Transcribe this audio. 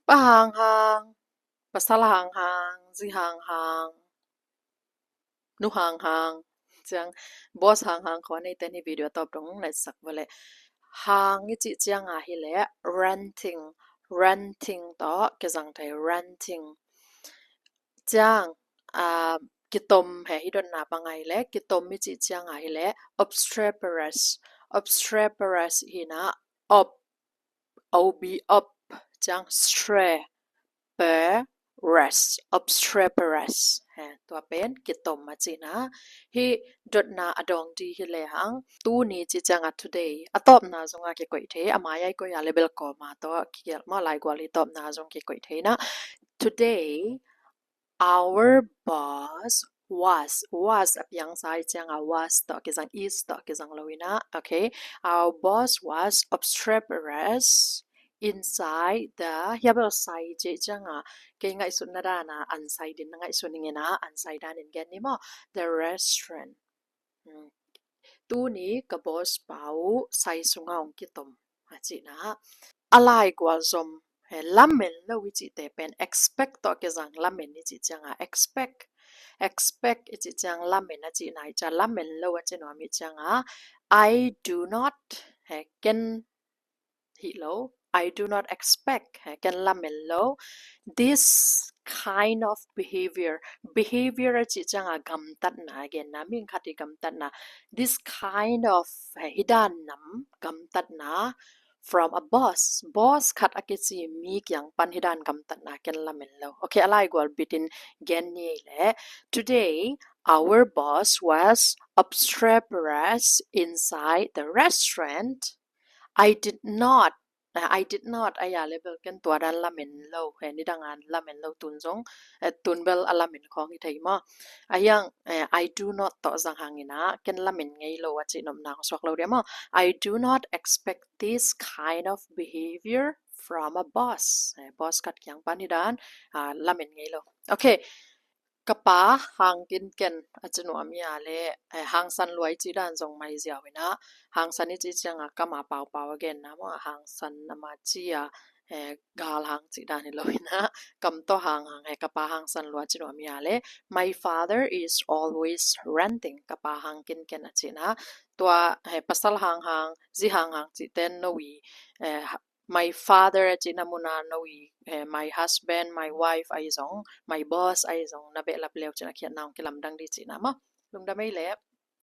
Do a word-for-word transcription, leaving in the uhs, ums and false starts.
Pa hang hang, pasal hang hang, zi hang hang, nu hang hang, chang boss hang hang kho nei ten hi video top dong nai sak vale. Hang i chi chiang a hi le ranting, ranting to ke zang thai ranting. Chang a kitom he hi don na pa ngai le kitom i chi chiang a hi le obstreperous, obstreperous hi na ob, ob, ob, chang stre, per, rest, obstreperous. He, tua pen kitom a chi na. Hi dot na a dong di hi le hang. Tuni chi chiang a today. A top na zong a kikoi thei. A mai ai koi a le bel ko ma to. Kiel ma lai gual i top na zong kikoi thei na. Today, our boss was, was a piang sa i chiang a was to kizang is to kizang lo i na. Okay. Our boss was obstreperous inside the, hi a bel sai chi chiang a. Kei ngai sun na dan a, an sai din ngai sun ning i na, an sai dan in gen ni mo. The restaurant. Hmm. Tuni ka boss pa u sai sunga ong kitom. A chi na. A lai gual zom, he, lamen lo i chi te pen expect to kizang lamen i chi chiang a expect. Expect i chi chiang lamen a chi na i cha lamen lo a chi nuam i chiang a. I do not, he, ken hi lo. I do not expect, he, ken lamen lo. This kind of behavior. Behavior a chi chiang a gamtatna, again, na ming khat i gamtatna. This kind of, he, hi dan nam gamtatna from a boss. Boss khat a kichi mi kiang pan hi dan gamtatna ken lamen lo. Okay, a lai gual bit in gen ni le. Today, our boss was obstreperous inside the restaurant. I did not, uh, I did not, a ya le bel ken tua dan lamen lo, he, ni dang an lamen lo tun zong, eh, tun bel a lamen khong i thei mo. A yang, eh, I do not to zang hang i na, ken lamen ngei lo a chi nom na suak lo dia mo. I do not expect this kind of behavior from a boss. Eh, boss khat kiang pan hi dan, ah, lamen ngei lo. Okay. Ka pa hang kin ken a chi nuam i a le, eh, hangsan lua i chi dan zong mai ziau i na, hangsan i chi chiang a kama pau pau again na mo, hangsan ama chi a, eh, gal hang chi dan hi lo i na, kam to hang hang, he, ka pa hangsan lua chi nuam i a le, my father is always ranting, ka pa hang kin ken a chi na, tua, he, pasal hang hang, zi hang hang chi ten no i, eh, ha-, my father a chi na mun a no i, eh, my husband, my wife a i zong, my boss a i zong, na behlap leu chi na khiat na ong kilamdang di chi na mo. Lungdam ei le,